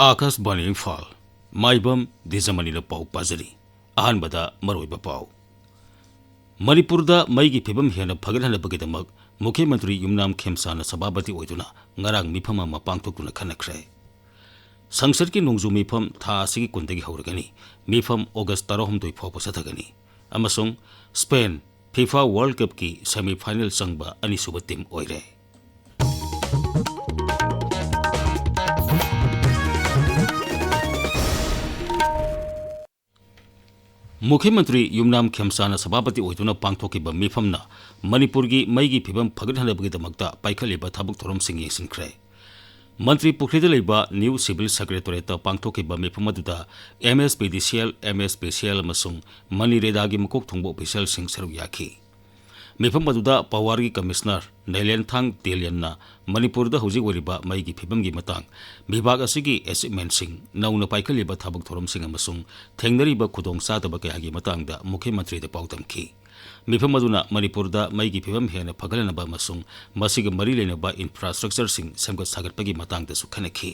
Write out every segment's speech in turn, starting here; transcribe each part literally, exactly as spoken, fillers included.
ꯑꯥꯀꯥꯁꯕꯥꯅꯤ ꯏꯝꯐꯥꯜ, ꯃꯥꯏꯕꯝ ꯗꯤꯖꯃꯅꯤꯅ ꯄꯥꯎ ꯄꯥꯖꯔꯤ꯫ ꯑꯍꯥꯟꯕꯗ ꯃꯔꯨꯑꯣꯏꯕ ꯄꯥꯎ꯫ ꯃꯅꯤꯄꯨꯔꯗ ꯃꯩꯒꯤ ꯐꯤꯕꯝ ꯍꯦꯟꯅ ꯐꯒꯠꯍꯟꯅꯕꯒꯤꯗꯃꯛ ꯃꯨꯈ꯭ꯌ ꯃꯟꯇ꯭ꯔꯤ ꯌꯨꯝꯅꯥꯝ ꯈꯦꯝꯆꯥꯟꯅ ꯁꯚꯥꯄꯇꯤ ꯑꯣꯏꯗꯨꯅ ꯉꯔꯥꯡ ꯃꯤꯐꯝ ꯑꯃ ꯄꯥꯡꯊꯣꯛꯇꯨꯅ ꯈꯟꯅꯈ꯭ꯔꯦ꯫ ꯁꯪꯁꯠꯀꯤ ꯅꯣꯡꯖꯨ ꯃꯤꯐꯝ ꯊꯥ ꯑꯁꯤꯒꯤ ꯀꯨꯟꯗꯒꯤ ꯍꯧꯔꯒꯅꯤ꯫ ꯃꯤꯐꯝ ꯑꯣꯒꯁ ꯇꯔꯥꯍꯨꯝꯗꯣꯏ ꯐꯥꯎꯕ ꯆꯠꯊꯒꯅꯤ꯫ ꯑꯃꯁꯨꯡ ꯁ꯭ꯄꯦꯟ FIFA World Cupꯀꯤ semi final ꯆꯪꯕ ꯑꯅꯤꯁꯨꯕ team ꯑꯣꯏꯔꯦ꯫ ꯃꯨꯈ꯭ꯌ ꯃꯟꯇ꯭ꯔꯤ ꯌꯨꯝꯅꯥꯝ ꯈꯦꯝꯆꯥꯟꯅ ꯁꯚꯥꯄꯇꯤ ꯑꯣꯏꯗꯨꯅ ꯄꯥꯡꯊꯣꯛꯈꯤꯕ ꯃꯤꯐꯝꯅ ꯃꯅꯤꯄꯨꯔꯒꯤ ꯃꯩꯒꯤ ꯐꯤꯕꯝ ꯐꯒꯠꯍꯟꯅꯕꯒꯤꯗꯃꯛꯇ ꯄꯥꯏꯈꯠꯂꯤꯕ ꯊꯕꯛ ꯊꯧꯔꯝꯁꯤꯡ ꯌꯦꯡꯁꯤꯟꯈ꯭ꯔꯦ꯫ ꯃꯟꯇ꯭ꯔꯤ ꯄꯨꯈ꯭ꯔꯤꯗ ꯂꯩꯕ New Civil Secretariatꯇ ꯄꯥꯡꯊꯣꯛꯈꯤꯕ ꯃꯤꯐꯝ ꯑꯗꯨꯗ MSPDCL, MSPCL ꯑꯃꯁꯨꯡ ꯃꯅꯤꯔꯦꯗꯥꯒꯤ ꯃꯀꯣꯛ ꯊꯣꯡꯕ officialꯁꯤꯡ ꯁꯔꯨꯛ ꯌꯥꯈꯤ꯫ ꯃꯤꯐꯝ ꯑꯗꯨꯗ powerꯒꯤ commissioner ꯅꯩꯂꯦꯟꯊꯥꯡ ꯇꯦꯂꯤꯌꯟꯅ ꯃꯅꯤꯄꯨꯔꯗ ꯍꯧꯖꯤꯛ ꯑꯣꯏꯔꯤꯕ ꯃꯩꯒꯤ ꯐꯤꯕꯝꯒꯤ ꯃꯇꯥꯡ, ꯕꯤꯚꯥꯒ ꯑꯁꯤꯒꯤ achievementꯁꯤꯡ, ꯅꯧꯅ ꯄꯥꯏꯈꯠꯂꯤꯕ ꯊꯕꯛ ꯊꯧꯔꯝꯁꯤꯡ ꯑꯃꯁꯨꯡ ꯊꯦꯡꯅꯔꯤꯕ ꯈꯨꯗꯣꯡꯆꯥꯗꯕ ꯀꯌꯥꯒꯤ ꯃꯇꯥꯡꯗ ꯃꯨꯈ꯭ꯌ ꯃꯟꯇ꯭ꯔꯤꯗ ꯄꯥꯎꯗꯝꯈꯤ꯫ ꯃꯤꯐꯝ ꯑꯗꯨꯅ ꯃꯅꯤꯄꯨꯔꯗ ꯃꯩꯒꯤ ꯐꯤꯕꯝ ꯍꯦꯟꯅ ꯐꯒꯠꯍꯟꯅꯕ ꯑꯃꯁꯨꯡ ꯃꯁꯤꯒ ꯃꯔꯤ ꯂꯩꯅꯕ infrastructureꯁꯤꯡ ꯁꯦꯝꯒꯠ ꯁꯥꯒꯠꯄꯒꯤ ꯃꯇꯥꯡꯗꯁꯨ ꯈꯟꯅꯈꯤ꯫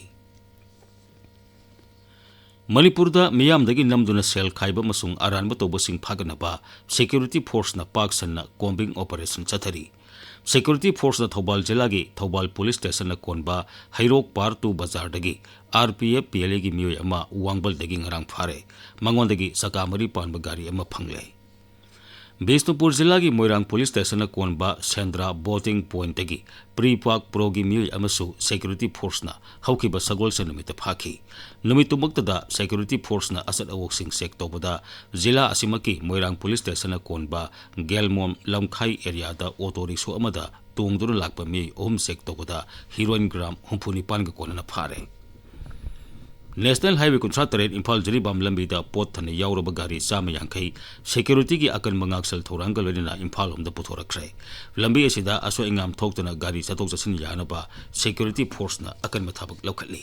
ꯃꯅꯤꯄꯨꯔꯗ ꯃꯤꯌꯥꯝꯗꯒꯤ ꯅꯝꯗꯨꯅ ꯁꯦꯜ ꯈꯥꯏꯕ ꯑꯃꯁꯨꯡ ꯑꯔꯥꯟꯕ ꯇꯧꯕꯁꯤꯡ ꯐꯥꯒꯠꯅꯕ security forceꯅ ꯄꯥꯛ ꯁꯟꯅ combing operation ꯆꯠꯊꯔꯤ꯫ Security forceꯅ ꯊꯧꯕꯥꯜ ꯖꯤꯂꯥꯒꯤ ꯊꯧꯕꯥꯜ police stationꯅ ꯀꯣꯟꯕ ꯍꯩꯔꯣꯛ ꯄꯥꯔ ꯇꯨ ꯕꯖꯥꯔꯗꯒꯤ RPF PLAꯒꯤ ꯃꯤꯑꯣꯏ ꯑꯃ ꯋꯥꯡꯕꯜꯗꯒꯤ ꯉꯔꯥꯡ ꯐꯥꯔꯦ꯫ ꯃꯉꯣꯟꯗꯒꯤ ꯆꯀꯥ ꯃꯔꯤ ꯄꯥꯟꯕ ꯒꯥꯔꯤ ꯑꯃ ꯐꯪꯂꯦ꯫ ꯕꯤꯁꯅꯨꯄꯨꯔ ꯖꯤꯂꯥꯒꯤ ꯃꯣꯏꯔꯥꯡ police stationꯅ ꯀꯣꯟꯕ ꯁꯦꯟꯗ꯭ꯔꯥ boating pointꯇꯒꯤ ꯄ꯭ꯔꯤꯄꯥꯛ ꯄ꯭ꯔꯣꯒꯤ ꯃꯤꯑꯣꯏ ꯑꯃꯁꯨ security forceꯅ ꯍꯧꯈꯤꯕ ꯁꯒꯣꯜꯁꯦꯟ ꯅꯨꯃꯤꯠꯇ ꯐꯥꯈꯤ꯫ ꯅꯨꯃꯤꯠꯇꯨꯃꯛꯇꯗ security forceꯅ ꯑꯆꯠ ꯑꯋꯣꯛꯁꯤꯡ check ꯇꯧꯕꯗ ꯖꯤꯂꯥ ꯑꯁꯤꯃꯛꯀꯤ ꯃꯣꯏꯔꯥꯡ police stationꯅ ꯀꯣꯟꯕ ꯒꯦꯜꯃꯣꯝ ꯂꯝꯈꯥꯏ areaꯗ auto rickshaw ꯑꯃꯗ ꯇꯣꯡꯗꯨꯅ ꯂꯥꯛꯄ ꯃꯤꯑꯣꯏ ꯑꯍꯨꯝ check ꯇꯧꯕꯗ heroin gram ꯍꯨꯝꯐꯨ ꯅꯤꯄꯥꯟꯒ ꯀꯣꯟꯅꯅ ꯐꯥꯔꯦ꯫ National Highway ꯀꯨꯟꯊ꯭ꯔꯥ ꯇꯔꯦꯠ ꯏꯝꯐꯥꯜ ꯖꯤꯔꯤꯕꯥꯝ ꯂꯝꯕꯤꯗ ꯄꯣꯠ ꯊꯟꯅ ꯌꯥꯎꯔꯕ ꯒꯥꯔꯤ ꯆꯥꯝꯃ ꯌꯥꯡꯈꯩ securityꯒꯤ ꯑꯀꯟꯕ ꯉꯥꯛꯁꯦꯜ ꯊꯧꯔꯥꯡꯒ ꯂꯣꯏꯅꯅ ꯏꯝꯐꯥꯜ ꯂꯣꯝꯗ ꯄꯨꯊꯣꯔꯛꯈ꯭ꯔꯦ꯫ ꯂꯝꯕꯤ ꯑꯁꯤꯗ ꯑꯁꯣꯏ ꯑꯉꯥꯝ ꯊꯣꯛꯇꯅ ꯒꯥꯔꯤ ꯆꯠꯊꯣꯛ ꯆꯠꯁꯤꯟ ꯌꯥꯅꯕ security forceꯅ ꯑꯀꯟꯕ ꯊꯕꯛ ꯂꯧꯈꯠꯂꯤ꯫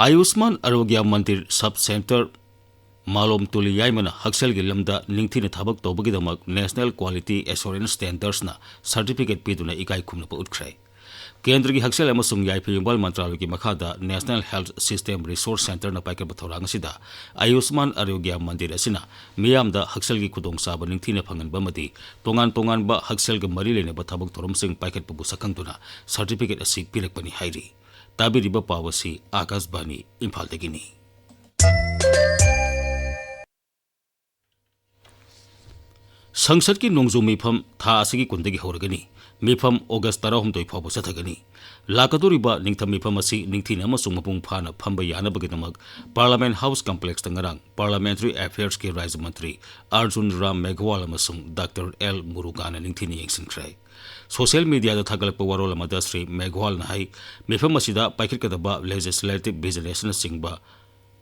ꯑꯌꯨꯁꯃꯥꯟ ꯑꯔꯣꯒ꯭ꯌ ꯃꯟꯗꯤꯔ sub centre ꯃꯥꯂꯣꯝ ꯇꯨꯂꯤ ꯌꯥꯏꯃꯅ ꯍꯛꯁꯦꯜꯒꯤ ꯂꯝꯗ ꯅꯤꯡꯊꯤꯅ ꯊꯕꯛ ꯇꯧꯕꯒꯤꯗꯃꯛ National Quality Assurance Standardsꯅ certificate ꯄꯤꯗꯨꯅ ꯏꯀꯥꯏ ꯈꯨꯝꯅꯕ ꯎꯠꯈ꯭ꯔꯦ꯫ ꯀꯦꯟꯗ꯭ꯔꯒꯤ ꯍꯛꯁꯦꯜ ꯑꯃꯁꯨꯡ ꯌꯥꯏꯐ ꯌꯨꯝꯕꯥꯜ ꯃꯟꯇ꯭ꯔꯥꯂꯌꯒꯤ ꯃꯈꯥꯗ National Health System Resource Centreꯅ ꯄꯥꯏꯈꯠꯄ ꯊꯧꯔꯥꯡ ꯑꯁꯤꯗ ꯑꯌꯨꯁꯃꯥꯟ ꯑꯔꯣꯒ꯭ꯌ ꯃꯟꯗꯤꯔ ꯑꯁꯤꯅ ꯃꯤꯌꯥꯝꯗ ꯍꯛꯁꯦꯜꯒꯤ ꯈꯨꯗꯣꯡꯆꯥꯕ ꯅꯤꯡꯊꯤꯅ ꯐꯪꯍꯟꯕ ꯑꯃꯗꯤ ꯇꯣꯉꯥꯟ ꯇꯣꯉꯥꯟꯕ ꯍꯛꯁꯦꯜꯒ ꯃꯔꯤ ꯂꯩꯅꯕ ꯊꯕꯛ ꯊꯧꯔꯝꯁꯤꯡ ꯄꯥꯏꯈꯠꯄꯕꯨ ꯁꯛꯈꯪꯗꯨꯅ certificate ꯑꯁꯤ ꯄꯤꯔꯛꯄꯅꯤ ꯍꯥꯏꯔꯤ꯫ ꯇꯥꯕꯤꯔꯤꯕ ꯄꯥꯎ ꯑꯁꯤ ꯑꯥꯀꯥꯁꯕꯥꯅꯤ ꯏꯝꯐꯥꯜꯗꯒꯤꯅꯤ꯫ ꯁꯪꯁꯠꯀꯤ ꯅꯣꯡꯖꯨ ꯃꯤꯐꯝ ꯊꯥ ꯑꯁꯤꯒꯤ ꯀꯨꯟꯗꯒꯤ ꯍꯧꯔꯒꯅꯤ꯫ ꯃꯤꯐꯝ ꯑꯣꯒꯁ ꯇꯔꯥꯍꯨꯝꯗꯣꯏ ꯐꯥꯎꯕ ꯆꯠꯊꯒꯅꯤ꯫ ꯂꯥꯛꯀꯗꯧꯔꯤꯕ ꯅꯤꯡꯊꯝ ꯃꯤꯐꯝ ꯑꯁꯤ ꯅꯤꯡꯊꯤꯅ ꯑꯃꯁꯨꯡ ꯃꯄꯨꯡ ꯐꯥꯅ ꯐꯝꯕ ꯌꯥꯅꯕꯒꯤꯗꯃꯛ Parliament House Complexꯇ ꯉꯔꯥꯡ Parliamentary Affairsꯀꯤ ꯔꯥꯖ꯭ꯌ ꯃꯟꯇ꯭ꯔꯤ ꯑꯔꯖꯨꯟ ꯔꯥꯝ ꯃꯦꯘꯋꯥꯜ ꯑꯃꯁꯨꯡ ꯗꯥꯛꯇꯔ ꯑꯦꯜ ꯃꯨꯔꯨꯒꯥꯟꯅ ꯅꯤꯡꯊꯤꯅ ꯌꯦꯡꯁꯤꯟꯈ꯭ꯔꯦ꯫ Social mediaꯗ ꯊꯥꯒꯠꯂꯛꯄ ꯋꯥꯔꯣꯜ ꯑꯃꯗ ꯁ꯭ꯔꯤ ꯃꯦꯘꯋꯥꯜꯅ ꯍꯥꯏ, ꯃꯤꯐꯝ ꯑꯁꯤꯗ ꯄꯥꯏꯈꯠꯀꯗꯕ legislative businessꯅꯆꯤꯡꯕ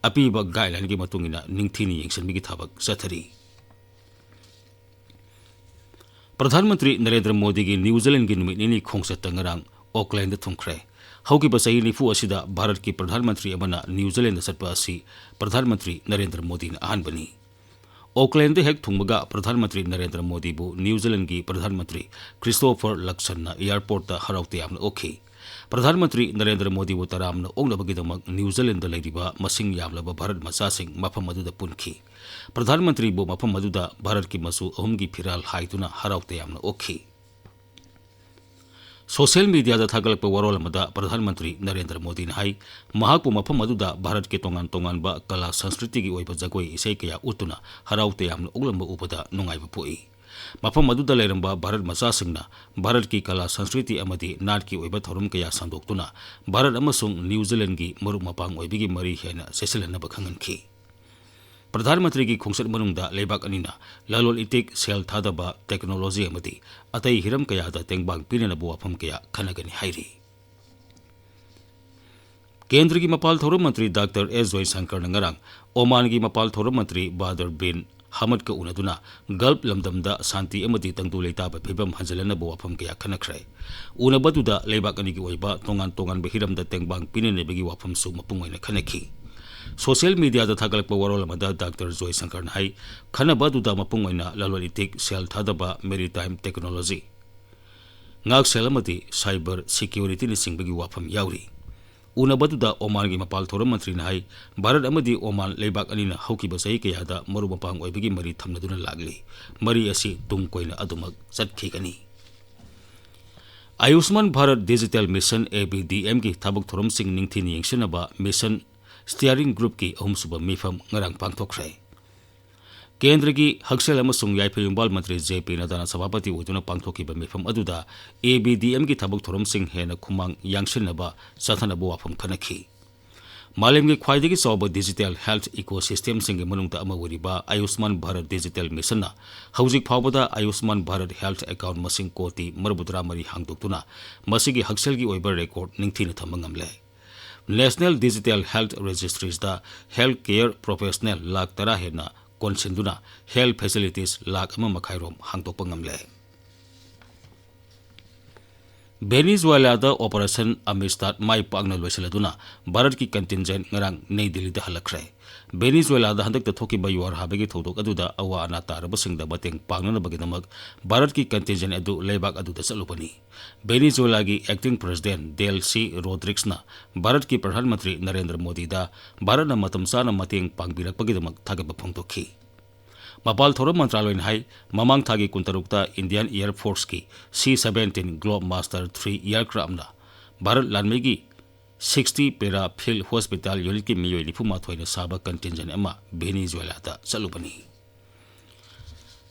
ꯑꯄꯤꯕ guidelineꯒꯤ ꯃꯇꯨꯡ ꯏꯟꯅ ꯅꯤꯡꯊꯤꯅ ꯌꯦꯡꯁꯤꯟꯕꯒꯤ ꯊꯕꯛ ꯆꯠꯊꯔꯤ꯫ ꯄ꯭ꯔꯙꯥꯟ ꯃꯟꯇ꯭ꯔꯤ ꯅꯔꯦꯟꯗ꯭ꯔ ꯃꯣꯗꯤꯒꯤ ꯅ꯭ꯌꯨ ꯖꯤꯂꯦꯟꯗꯒꯤ ꯅꯨꯃꯤꯠ ꯅꯤꯅꯤ ꯈꯣꯡꯆꯠꯇ ꯉꯔꯥꯡ ꯑꯣꯛꯂꯦꯟꯗ ꯊꯨꯡꯈ꯭ꯔꯦ꯫ ꯍꯧꯈꯤꯕ ꯆꯍꯤ ꯅꯤꯐꯨ ꯑꯁꯤꯗ ꯚꯥꯔꯠꯀꯤ ꯄ꯭ꯔꯙꯥꯟ ꯃꯟꯇ꯭ꯔꯤ ꯑꯃꯅ ꯅ꯭ꯌꯨ ꯖꯤꯂꯦꯟꯗ ꯆꯠꯄ ꯑꯁꯤ ꯄ꯭ꯔꯙꯥꯟ ꯃꯟꯇ꯭ꯔꯤ ꯅꯔꯦꯟꯗ꯭ꯔ ꯃꯣꯗꯤꯅ ꯑꯍꯥꯟꯕꯅꯤ꯫ ꯑꯣꯛꯂꯦꯟꯗ ꯍꯦꯛ ꯊꯨꯡꯕꯒ ꯄ꯭ꯔꯙꯥꯟ ꯃꯟꯇ꯭ꯔꯤ ꯅꯔꯦꯟꯗ꯭ꯔ ꯃꯣꯗꯤꯕꯨ ꯅ꯭ꯌꯨ ꯖꯤꯂꯦꯟꯗꯒꯤ ꯄ꯭ꯔꯙꯥꯟ ꯃꯟꯇ꯭ꯔꯤ ꯀ꯭ꯔꯤꯁꯇꯣꯐꯔ ꯂꯛꯁꯟꯅ airportꯇ ꯍꯔꯥꯎ ꯇꯌꯥꯝꯅ ꯑꯣꯛꯈꯤ꯫ ꯄ꯭ꯔꯙꯥꯟ ꯃꯟꯇ꯭ꯔꯤ ꯅꯔꯦꯟꯗ꯭ꯔ ꯃꯣꯗꯤꯕꯨ ꯇꯔꯥꯝꯅ ꯑꯣꯛꯅꯕꯒꯤꯗꯃꯛ ꯅ꯭ꯌꯨ ꯖꯤꯂꯦꯟꯗ ꯂꯩꯔꯤꯕ ꯃꯁꯤꯡ ꯌꯥꯝꯂꯕ ꯚꯥꯔꯠ ꯃꯆꯥꯁꯤꯡ ꯃꯐꯝ ꯑꯗꯨꯗ ꯄꯨꯟꯈꯤ꯫ ꯄ꯭ꯔꯙꯥꯟ ꯃꯟꯇ꯭ꯔꯤꯕꯨ ꯃꯐꯝ ꯑꯗꯨꯗ ꯚꯥꯔꯠꯀꯤ ꯃꯆꯨ ꯑꯍꯨꯝꯒꯤ ꯐꯤꯔꯥꯜ ꯍꯥꯏꯗꯨꯅ ꯍꯔꯥꯎ ꯇꯌꯥꯝꯅ ꯑꯣꯛꯈꯤ꯫ Social mediaꯗ ꯊꯥꯒꯠꯂꯛꯄ ꯋꯥꯔꯣꯜ ꯑꯃꯗ ꯄ꯭ꯔꯙꯥꯟ ꯃꯟꯇ꯭ꯔꯤ ꯅꯔꯦꯟꯗ꯭ꯔ ꯃꯣꯗꯤꯅ ꯍꯥꯏ, ꯃꯍꯥꯛꯄꯨ ꯃꯐꯝ ꯑꯗꯨꯗ ꯚꯥꯔꯠꯀꯤ ꯇꯣꯉꯥꯟ ꯇꯣꯉꯥꯟꯕ ꯀꯂꯥ ꯁꯪꯁꯀ꯭ꯔꯤꯇꯤꯒꯤ ꯑꯣꯏꯕ ꯖꯒꯣꯏ ꯏꯁꯩ ꯀꯌꯥ ꯎꯠꯇꯨꯅ ꯍꯔꯥꯎ ꯇꯌꯥꯝꯅ ꯑꯣꯛꯂꯝꯕ ꯎꯕꯗ ꯅꯨꯡꯉꯥꯏꯕ ꯄꯣꯛꯏ꯫ ꯃꯐꯝ ꯑꯗꯨꯗ ꯂꯩꯔꯝꯕ ꯚꯥꯔꯠ ꯃꯆꯥꯁꯤꯡꯅ ꯚꯥꯔꯠꯀꯤ ꯀꯂꯥ ꯁꯪꯁꯀ꯭ꯔꯤꯇꯤ ꯑꯃꯗꯤ ꯅꯥꯠꯀꯤ ꯑꯣꯏꯕ ꯊꯧꯔꯝ ꯀꯌꯥ ꯁꯟꯗꯣꯛꯇꯨꯅ ꯚꯥꯔꯠ ꯑꯃꯁꯨꯡ ꯅ꯭ꯌꯨ ꯖꯤꯂꯦꯟꯗꯒꯤ ꯃꯔꯨꯞ ꯃꯄꯥꯡ ꯑꯣꯏꯕꯒꯤ ꯃꯔꯤ ꯍꯦꯟꯅ ꯆꯦꯠꯁꯤꯜꯍꯟꯅꯕ ꯈꯪꯍꯟꯈꯤ꯫ ꯄ꯭ꯔꯙꯥꯟ ꯃꯟꯇ꯭ꯔꯤꯒꯤ ꯈꯣꯡꯆꯠ ꯃꯅꯨꯡꯗ ꯂꯩꯕꯥꯛ ꯑꯅꯤꯅ ꯂꯂꯣꯟ ꯏꯇꯤꯛ, ꯁꯦꯜ ꯊꯥꯗꯕ, technology ꯑꯃꯗꯤ ꯑꯇꯩ ꯍꯤꯔꯝ ꯀꯌꯥꯗ ꯇꯦꯡꯕꯥꯡ ꯄꯤꯅꯅꯕ ꯋꯥꯐꯝ ꯀꯌꯥ ꯈꯟꯅꯒꯅꯤ ꯍꯥꯏꯔꯤ꯫ ꯀꯦꯟꯗ꯭ꯔꯒꯤ ꯃꯄꯥꯜ ꯊꯧꯔꯝ ꯃꯟꯇ꯭ꯔꯤ ꯗꯥꯛꯇꯔ ꯑꯦꯁ ꯖꯣꯏꯁꯪꯀꯔꯅ ꯉꯔꯥꯡ ꯑꯣꯃꯥꯟꯒꯤ ꯃꯄꯥꯜ ꯊꯧꯔꯝ ꯃꯟꯇ꯭ꯔꯤ ꯕꯥꯗꯔ ꯕꯤꯟ ꯍꯃꯗꯀ ꯎꯅꯗꯨꯅ ꯒꯜꯐ ꯂꯝꯗꯝꯗ ꯁꯥꯟꯇꯤ ꯑꯃꯗꯤ ꯇꯪꯗꯨ ꯂꯩꯇꯥꯕ ꯐꯤꯕꯝ ꯍꯟꯖꯤꯜꯍꯟꯅꯕ ꯋꯥꯐꯝ ꯀꯌꯥ ꯈꯟꯅꯈ꯭ꯔꯦ꯫ ꯎꯅꯕ ꯑꯗꯨꯗ ꯂꯩꯕꯥꯛ ꯑꯅꯤꯒꯤ ꯑꯣꯏꯕ ꯇꯣꯉꯥꯟ ꯇꯣꯉꯥꯟꯕ ꯍꯤꯔꯝꯗ ꯇꯦꯡꯕꯥꯡ ꯄꯤꯅꯅꯕꯒꯤ ꯋꯥꯐꯝꯁꯨ ꯃꯄꯨꯡ ꯑꯣꯏꯅ ꯈꯟꯅꯈꯤ꯫ Social mediaꯗ ꯊꯥꯒꯠꯂꯛꯄ ꯋꯥꯔꯣꯜ ꯑꯃꯗ ꯗꯥꯛꯇꯔ ꯖꯣꯏꯁꯪꯀꯔꯅ ꯍꯥꯏ, ꯈꯟꯅꯕ ꯑꯗꯨꯗ ꯃꯄꯨꯡ ꯑꯣꯏꯅ ꯂꯂꯣꯟ ꯏꯇꯤꯛ, ꯁꯦꯜ ꯊꯥꯗꯕ, maritime technology, ꯉꯥꯛꯁꯦꯜ ꯑꯃꯗꯤ cyber securityꯅꯆꯤꯡꯕꯒꯤ ꯋꯥꯐꯝ ꯌꯥꯎꯔꯤ꯫ ꯎꯅꯕꯗꯨꯗ ꯑꯣꯃꯥꯟꯒꯤ ꯃꯄꯥꯜ ꯊꯧꯔꯝ ꯃꯟꯇ꯭ꯔꯤꯅ ꯍꯥꯏ, ꯚꯥꯔꯠ ꯑꯃꯗꯤ ꯑꯣꯃꯥꯟ ꯂꯩꯕꯥꯛ ꯑꯅꯤꯅ ꯍꯧꯈꯤꯕ ꯆꯍꯤ ꯀꯌꯥꯗ ꯃꯔꯨꯞ ꯃꯄꯥꯡ ꯑꯣꯏꯕꯒꯤ ꯃꯔꯤ ꯊꯝꯅꯗꯨꯅ ꯂꯥꯛꯂꯤ꯫ ꯃꯔꯤ ꯑꯁꯤ ꯇꯨꯡ ꯀꯣꯏꯅ ꯑꯗꯨꯃꯛ ꯆꯠꯈꯤꯒꯅꯤ꯫ ꯑꯌꯨꯁꯃꯥꯟ ꯚꯥꯔꯠ ꯗꯤꯖꯤꯇꯦꯜ ꯃꯤꯁꯟ, ABDMꯒꯤ ꯊꯕꯛ ꯊꯧꯔꯝꯁꯤꯡ ꯅꯤꯡꯊꯤꯅ ꯌꯦꯡꯁꯤꯟꯅꯕ ꯃꯤꯁꯟ ꯁ꯭ꯇꯤꯌꯥꯔꯤꯡ ꯒ꯭ꯔꯨꯞꯀꯤ ꯑꯍꯨꯝꯁꯨꯕ ꯃꯤꯐꯝ ꯉꯔꯥꯡ ꯄꯥꯡꯊꯣꯛꯈ꯭ꯔꯦ꯫ ꯀꯦꯟꯗ꯭ꯔꯒꯤ ꯍꯛꯁꯦꯜ ꯑꯃꯁꯨꯡ ꯌꯥꯏꯐ ꯌꯨꯝꯕꯥꯜ ꯃꯟꯇ꯭ꯔꯤ ꯖꯦ ꯄꯤ ꯅꯗꯥꯅ ꯁꯚꯥꯄꯇꯤ ꯑꯣꯏꯗꯨꯅ ꯄꯥꯡꯊꯣꯛꯈꯤꯕ ꯃꯤꯐꯝ ꯑꯗꯨꯗ ABDMꯒꯤ ꯊꯕꯛ ꯊꯧꯔꯝꯁꯤꯡ ꯍꯦꯟꯅ ꯈꯨꯃꯥꯡ ꯌꯥꯡꯁꯤꯟꯅꯕ ꯆꯠꯊꯅꯕ ꯋꯥꯐꯝ ꯈꯟꯅꯈꯤ꯫ ꯃꯥꯂꯦꯝꯒꯤ ꯈ꯭ꯋꯥꯏꯗꯒꯤ ꯆꯥꯎꯕ digital health ecosystemꯁꯤꯡꯒꯤ ꯃꯅꯨꯡꯗ ꯑꯃ ꯑꯣꯏꯔꯤꯕ ꯑꯌꯨꯁꯃꯥꯟ ꯚꯥꯔꯠ ꯗꯤꯖꯤꯇꯦꯜ ꯃꯤꯁꯟꯅ ꯍꯧꯖꯤꯛ ꯐꯥꯎꯕꯗ ꯑꯌꯨꯁꯃꯥꯟ ꯚꯥꯔꯠ ꯍꯦꯜꯊ ꯑꯦꯀꯥꯎꯟꯠ ꯃꯁꯤꯡ ꯀꯣꯇꯤ ꯃꯔꯤꯐꯨꯇꯔꯥ ꯃꯔꯤ ꯍꯥꯡꯗꯣꯛꯇꯨꯅ ꯃꯁꯤꯒꯤ ꯍꯛꯁꯦꯜꯒꯤ ꯑꯣꯏꯕ ꯔꯦꯀꯣꯔꯗ ꯅꯤꯡꯊꯤꯅ ꯊꯝꯕ ꯉꯝꯂꯦ꯫ National Digital Health Registries health care professional lakh ꯇꯔꯥ ꯍꯦꯟꯅ ꯀꯣꯟꯁꯤꯟꯗꯨꯅ health facilities ꯂꯥꯈ ꯑꯃ ꯃꯈꯥꯏ ꯔꯣꯝ ꯍꯥꯡꯗꯣꯛꯄ ꯉꯝꯂꯦ꯫ ꯚꯦꯅꯤꯖꯨꯋꯦꯂꯥꯗ Operation Amistad ꯃꯥꯏ ꯄꯥꯛꯅ ꯂꯣꯏꯁꯤꯜꯂꯗꯨꯅ ꯚꯥꯔꯠꯀꯤ contingent ꯉꯔꯥꯡ ꯅꯩ ꯗꯤꯜꯂꯤꯗ ꯍꯜꯂꯛꯈ꯭ꯔꯦ꯫ ꯚꯦꯅꯤꯖꯨꯋꯦꯂꯥꯗ ꯍꯟꯗꯛꯇ ꯊꯣꯛꯈꯤꯕ ꯌꯨꯍꯥꯔ ꯍꯥꯕꯒꯤ ꯊꯧꯗꯣꯛ ꯑꯗꯨꯗ ꯑꯋꯥ ꯑꯅꯥ ꯇꯥꯔꯕꯁꯤꯡꯗ ꯃꯇꯦꯡ ꯄꯥꯡꯅꯅꯕꯒꯤꯗꯃꯛ ꯚꯥꯔꯠꯀꯤ contingent ꯑꯗꯨ ꯂꯩꯕꯥꯛ ꯑꯗꯨꯗ ꯆꯠꯂꯨꯕꯅꯤ꯫ ꯚꯦꯅꯤꯖꯨꯋꯦꯂꯥꯒꯤ acting president Delcy Rodriguezꯅ ꯚꯥꯔꯠꯀꯤ ꯄ꯭ꯔꯙꯥꯟ ꯃꯟꯇ꯭ꯔꯤ ꯅꯔꯦꯟꯗ꯭ꯔ ꯃꯣꯗꯤꯗ ꯚꯥꯔꯠꯅ ꯃꯇꯝ ꯆꯥꯅ ꯃꯇꯦꯡ ꯄꯥꯡꯕꯤꯔꯛꯄꯒꯤꯗꯃꯛ ꯊꯥꯒꯠꯄ ꯐꯣꯡꯗꯣꯛꯈꯤ꯫ ꯃꯄꯥꯜ ꯊꯧꯔꯝ ꯃꯟꯇ꯭ꯔꯥꯂꯣꯏꯅ ꯍꯥꯏ, ꯃꯃꯥꯡ ꯊꯥꯒꯤ ꯀꯨꯟꯇꯔꯨꯛꯇ Indian Air Forceꯀꯤ C seventeen Globemaster three aircraftꯅ Bharat ꯂꯥꯟꯃꯤꯒꯤ sixty Para Field Hospital Unitꯀꯤ ꯃꯤꯑꯣꯏ ꯅꯤꯐꯨ ꯃꯥꯊꯣꯏꯅ ꯁꯥꯕ contingent ꯑꯃ ꯚꯦꯅꯤꯖꯨꯋꯦꯂꯥꯗ ꯆꯠꯂꯨꯕꯅꯤ꯫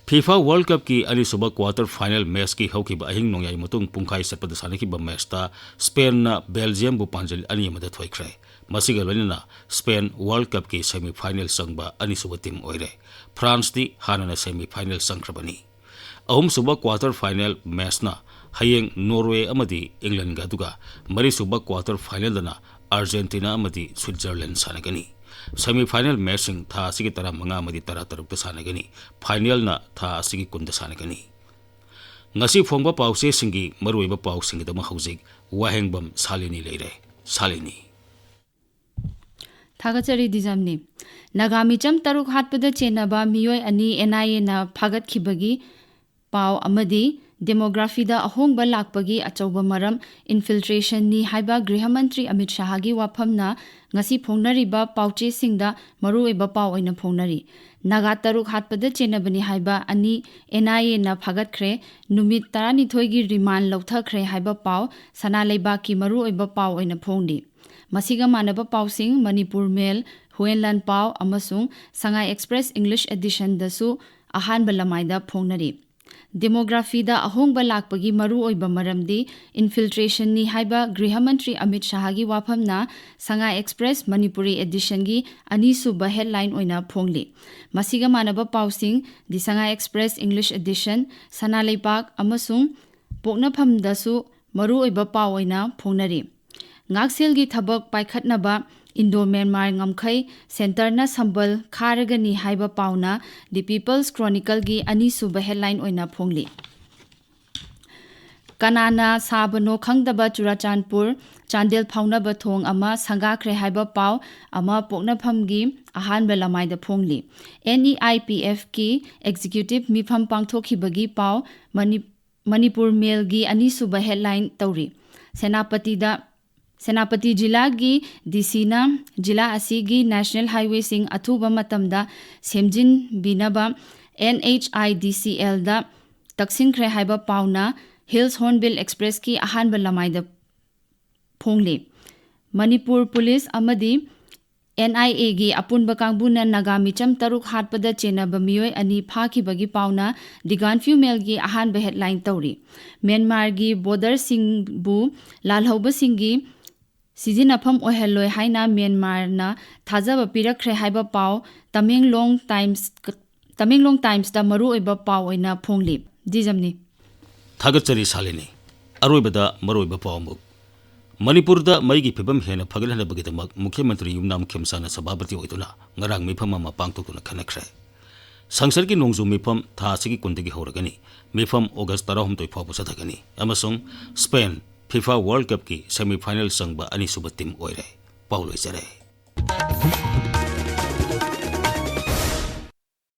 FIFA World Cupꯀꯤ ꯑꯅꯤꯁꯨꯕ quarter final matchꯀꯤ ꯍꯧꯈꯤꯕ ꯑꯍꯤꯡ ꯅꯣꯡꯌꯥꯏ ꯃꯇꯨꯡ ꯄꯨꯡꯈꯥꯏ ꯆꯠꯄꯗ ꯁꯥꯟꯅꯈꯤꯕ matchꯇ Spainꯅ Belgiumꯕꯨ ꯄꯥꯟꯖꯤꯜ ꯑꯅꯤ ꯑꯃꯗ ꯊꯣꯏꯈ꯭ꯔꯦ꯫ ꯃꯁꯤꯒ ꯂꯣꯏꯅꯅ Spain World Cupꯀꯤ semi final ꯆꯪꯕ ꯑꯅꯤꯁꯨꯕ team ꯑꯣꯏꯔꯦ꯫ Franceꯗꯤ ꯍꯥꯟꯅꯅ semi final ꯆꯪꯈ꯭ꯔꯕꯅꯤ꯫ ꯑꯍꯨꯝꯁꯨꯕ quarter final matchꯅ ꯍꯌꯦꯡ Norway ꯑꯃꯗꯤ Englandꯒ, ꯑꯗꯨꯒ ꯃꯔꯤꯁꯨꯕ quarter finalꯗꯅ Argentina ꯑꯃꯗꯤ Switzerland ꯁꯥꯟꯅꯒꯅꯤ꯫ Semi final matchꯁꯤꯡ ꯊꯥ ꯑꯁꯤꯒꯤ ꯇꯔꯥꯃꯉꯥ ꯑꯃꯗꯤ ꯇꯔꯥꯇꯔꯨꯛꯇ ꯁꯥꯟꯅꯒꯅꯤ꯫ Finalꯅ ꯊꯥ ꯑꯁꯤꯒꯤ ꯀꯨꯟꯗ ꯁꯥꯟꯅꯒꯅꯤ꯫ ꯉꯁꯤ ꯐꯣꯡꯕ ꯄꯥꯎꯆꯦꯁꯤꯡꯒꯤ ꯃꯔꯨꯑꯣꯏꯕ ꯄꯥꯎꯁꯤꯡꯒꯤꯗꯃꯛ ꯍꯧꯖꯤꯛ ꯋꯥꯍꯦꯡꯕꯝ ꯁꯥꯂꯤꯅꯤ ꯂꯩꯔꯦ꯫ ꯁꯥꯂꯤꯅꯤ꯫ ꯊꯥꯒꯠꯆꯔꯤ ꯗꯤꯖꯝꯅꯤ꯫ ꯅꯥꯒꯥ ꯃꯤꯆꯝ ꯇꯔꯨꯛ ꯍꯥꯠꯄꯗ ꯆꯦꯟꯅꯕ ꯃꯤꯑꯣꯏ ꯑꯅꯤ NIAꯅ ꯐꯥꯒꯠꯈꯤꯕꯒꯤ ꯄꯥꯎ ꯑꯃꯗꯤ ꯗꯦꯃꯣꯒ꯭ꯔꯥꯐꯤꯗ ꯑꯍꯣꯡꯕ ꯂꯥꯛꯄꯒꯤ ꯑꯆꯧꯕ ꯃꯔꯝ ꯏꯟꯐꯤꯜꯇ꯭ꯔꯦꯁꯟꯅꯤ ꯍꯥꯏꯕ ꯒ꯭ꯔꯤꯍ ꯃꯟꯇ꯭ꯔꯤ ꯑꯃꯤꯠ ꯁꯥꯍꯒꯤ ꯋꯥꯐꯝꯅ ꯉꯁꯤ ꯐꯣꯡꯅꯔꯤꯕ ꯄꯥꯎꯆꯦꯁꯤꯡꯗ ꯃꯔꯨꯑꯣꯏꯕ ꯄꯥꯎ ꯑꯣꯏꯅ ꯐꯣꯡꯅꯔꯤ꯫ ꯅꯥꯒꯥ ꯇꯔꯨꯛ ꯍꯥꯠꯄꯗ ꯆꯦꯟꯅꯕꯅꯤ ꯍꯥꯏꯕ ꯑꯅꯤ ꯑꯦꯟ ꯑꯥꯏ ꯑꯦꯅ ꯐꯥꯒꯠꯈ꯭ꯔꯦ꯫ ꯅꯨꯃꯤꯠ ꯇꯔꯥꯅꯤꯊꯣꯏꯒꯤ ꯔꯤꯃꯥꯟ ꯂꯧꯊꯈ꯭ꯔꯦ ꯍꯥꯏꯕ ꯄꯥꯎ ꯁꯅꯥ ꯂꯩꯕꯥꯛꯀꯤ ꯃꯔꯨꯑꯣꯏꯕ ꯄꯥꯎ ꯑꯣꯏꯅ ꯐꯣꯡꯂꯤ꯫ ꯃꯁꯤꯒ ꯃꯥꯟꯅꯕ ꯄꯥꯎꯁꯤꯡ ꯃꯅꯤꯄꯨꯔ ꯃꯦꯜ, ꯍꯨꯌꯦꯟ ꯂꯥꯟ ꯄꯥꯎ ꯑꯃꯁꯨꯡ ꯁꯉꯥꯏ ꯑꯦꯛꯁꯄ꯭ꯔꯦꯁ ꯏꯪꯂꯤꯁ ꯑꯦꯗꯤꯁꯟꯗꯁꯨ ꯑꯍꯥꯟꯕ ꯂꯃꯥꯏꯗ ꯐꯣꯡꯅꯔꯤ꯫ ꯗꯦꯃꯣꯒ꯭ꯔꯥꯐꯤꯗ ꯑꯍꯣꯡꯕ ꯂꯥꯛꯄꯒꯤ ꯃꯔꯨꯑꯣꯏꯕ ꯃꯔꯝꯗꯤ ꯏꯟꯐꯤꯜꯇ꯭ꯔꯦꯁꯟꯅꯤ ꯍꯥꯏꯕ ꯒ꯭ꯔꯤꯍ ꯃꯟꯇ꯭ꯔꯤ ꯑꯃꯤꯠ ꯁꯥꯍꯒꯤ ꯋꯥꯐꯝꯅ ꯁꯉꯥꯏ ꯑꯦꯛꯁꯄ꯭ꯔꯦꯁ ꯃꯅꯤꯄꯨꯔꯤ ꯑꯦꯗꯤꯁꯟꯒꯤ ꯑꯅꯤꯁꯨꯕ ꯍꯦꯗꯂꯥꯏꯟ ꯑꯣꯏꯅ ꯐꯣꯡꯂꯤ꯫ ꯃꯁꯤꯒ ꯃꯥꯟꯅꯕ ꯄꯥꯎꯁꯤꯡ ꯗꯤ ꯁꯉꯥꯏ ꯑꯦꯛꯁꯄ꯭ꯔꯦꯁ ꯏꯪꯂꯤꯁ ꯑꯦꯗꯤꯁꯟ, ꯁꯅꯥ ꯂꯩꯄꯥꯛ ꯑꯃꯁꯨꯡ ꯄꯣꯛꯅꯐꯝꯗꯁꯨ ꯃꯔꯨꯑꯣꯏꯕ ꯄꯥꯎ ꯑꯣꯏꯅ ꯐꯣꯡꯅꯔꯤ꯫ ꯉꯥꯛꯁꯦꯜꯒꯤ ꯊꯕꯛ ꯄꯥꯏꯈꯠꯅꯕ ꯏꯟꯗꯣ ꯃ꯭ꯌꯥꯟꯃꯥꯔ ꯉꯝꯈꯩ ꯁꯦꯟꯇꯔꯅ ꯁꯝꯕꯜ ꯈꯥꯔꯒꯅꯤ ꯍꯥꯏꯕ ꯄꯥꯎꯅ ꯗꯤ ꯄꯤꯄꯜꯁ ꯀ꯭ꯔꯣꯅꯤꯀꯜꯒꯤ ꯑꯅꯤꯁꯨꯕ ꯍꯦꯗꯂꯥꯏꯟ ꯑꯣꯏꯅ ꯐꯣꯡꯂꯤ꯫ ꯀꯅꯥꯅ ꯁꯥꯕꯅꯣ ꯈꯪꯗꯕ ꯆꯨꯔꯥꯆꯥꯟꯄꯨꯔ ꯆꯥꯟꯗꯦꯜ ꯐꯥꯎꯅꯕ ꯊꯣꯡ ꯑꯃ ꯁꯪꯒꯥꯈ꯭ꯔꯦ ꯍꯥꯏꯕ ꯄꯥꯎ ꯑꯃ ꯄꯣꯛꯅꯐꯝꯒꯤ ꯑꯍꯥꯟꯕ ꯂꯃꯥꯏꯗ ꯐꯣꯡꯂꯤ꯫ ꯑꯦꯟ ꯏ ꯑꯥꯏ ꯄꯤ ꯑꯦꯐꯀꯤ ꯑꯦꯛꯖꯤꯀ꯭ꯌꯨꯇꯤꯚ ꯃꯤꯐꯝ ꯄꯥꯡꯊꯣꯛꯈꯤꯕꯒꯤ ꯄꯥꯎ ꯃꯅꯤ-, ꯃꯅꯤꯄꯨꯔ ꯃꯦꯜꯒꯤ ꯑꯅꯤꯁꯨꯕ ꯍꯦꯗꯂꯥꯏꯟ ꯇꯧꯔꯤ꯫ ꯁꯦꯅꯥꯄꯇꯤꯗ, ꯁꯦꯅꯥꯄꯇꯤ ꯖꯤꯂꯥꯒꯤ ꯗꯤ ꯁꯤꯅ ꯖꯤꯂꯥ ꯑꯁꯤꯒꯤ ꯅꯦꯁꯅꯦꯜ ꯍꯥꯏꯋꯦꯁꯤꯡ ꯑꯊꯨꯕ ꯃꯇꯝꯗ ꯁꯦꯝꯖꯤꯟꯕꯤꯅꯕ ꯑꯦꯟ ꯑꯩꯆ ꯑꯥꯏ ꯗꯤ ꯁꯤ ꯑꯦꯜꯗ ꯇꯛꯁꯤꯟꯈ꯭ꯔꯦ ꯍꯥꯏꯕ ꯄꯥꯎꯅ ꯍꯤꯜꯁ ꯍꯣꯔꯟꯕꯤꯜ ꯑꯦꯛꯁꯄ꯭ꯔꯦꯁꯀꯤ ꯑꯍꯥꯟꯕ ꯂꯃꯥꯏꯗ ꯐꯣꯡꯂꯤ꯫ ꯃꯅꯤꯄꯨꯔ ꯄꯨꯂꯤꯁ ꯑꯃꯗꯤ ꯑꯦꯟ ꯑꯥꯏ ꯑꯦꯒꯤ ꯑꯄꯨꯟꯕ ꯀꯥꯡꯕꯨꯅ ꯅꯥꯒꯥ ꯃꯤꯆꯝ ꯇꯔꯨꯛ ꯍꯥꯠꯄꯗ ꯆꯦꯟꯅꯕ ꯃꯤꯑꯣꯏ ꯑꯅꯤ ꯐꯥꯈꯤꯕꯒꯤ ꯄꯥꯎꯅ ꯗꯤ ꯒꯥꯟꯐ꯭ꯌꯨ ꯃꯦꯜꯒꯤ ꯑꯍꯥꯟꯕ ꯍꯦꯗꯂꯥꯏꯟ ꯇꯧꯔꯤ꯫ ꯃ꯭ꯌꯥꯟꯃꯥꯔꯒꯤ ꯕꯣꯔꯗꯔꯁꯤꯡꯕꯨ ꯂꯥꯜꯍꯧꯕꯁꯤꯡꯒꯤ ꯁꯤꯖꯤꯟꯅꯐꯝ ꯑꯣꯏꯍꯜꯂꯣꯏ ꯍꯥꯏꯅ ꯃ꯭ꯌꯥꯟꯃꯥꯔꯅ ꯊꯥꯖꯕ ꯄꯤꯔꯛꯈ꯭ꯔꯦ ꯍꯥꯏꯕ ꯄꯥꯎ ꯇꯃꯦꯡꯂꯣꯡ ꯇꯥꯏꯝꯁ, ꯇꯃꯦꯡꯂꯣꯡ ꯇꯥꯏꯝꯁꯇ ꯃꯔꯨꯑꯣꯏꯕ ꯄꯥꯎ ꯑꯣꯏꯅ ꯐꯣꯡꯂꯤ꯫ ꯗꯤꯖꯝꯅꯤ꯫ ꯊꯥꯒꯠꯆꯔꯤ ꯁꯥꯂꯤꯅꯤ꯫ ꯑꯔꯣꯏꯕꯗ ꯃꯔꯨꯑꯣꯏꯕ ꯄꯥꯎ ꯑꯃꯨꯛ꯫ ꯃꯅꯤꯄꯨꯔꯗ ꯃꯩꯒꯤ ꯐꯤꯕꯝ ꯍꯦꯟꯅ ꯐꯒꯠꯍꯟꯅꯕꯒꯤꯗꯃꯛ ꯃꯨꯈ꯭ꯌ ꯃꯟꯇ꯭ꯔꯤ ꯌꯨꯝꯅꯥꯝ ꯈꯦꯝꯆꯥꯟꯅ ꯁꯚꯥꯄꯇꯤ ꯑꯣꯏꯗꯨꯅ ꯉꯔꯥꯡ ꯃꯤꯐꯝ ꯑꯃ ꯄꯥꯡꯊꯣꯛꯇꯨꯅ ꯈꯟꯅꯈ꯭ꯔꯦ꯫ ꯁꯪꯁꯠꯀꯤ ꯅꯣꯡꯖꯨ ꯃꯤꯐꯝ ꯊꯥ ꯑꯁꯤꯒꯤ ꯀꯨꯟꯗꯒꯤ ꯍꯧꯔꯒꯅꯤ꯫ ꯃꯤꯐꯝ ꯑꯣꯒꯁ ꯇꯔꯥꯍꯨꯝꯗꯣꯏ ꯐꯥꯎꯕ ꯆꯠꯊꯒꯅꯤ ꯑꯃꯁꯨꯡ ꯁ꯭ꯄꯦꯟ ꯐꯤꯐꯥ ꯋꯥꯔꯜꯗ ꯀꯞꯀꯤ ꯁꯦꯃꯤꯐꯥꯏꯅꯦꯜ ꯆꯪꯕ ꯑꯅꯤꯁꯨꯕ ꯇꯤꯝ ꯑꯣꯏꯔꯦ꯫ ꯄꯥꯎ ꯂꯣꯏꯖꯔꯦ꯫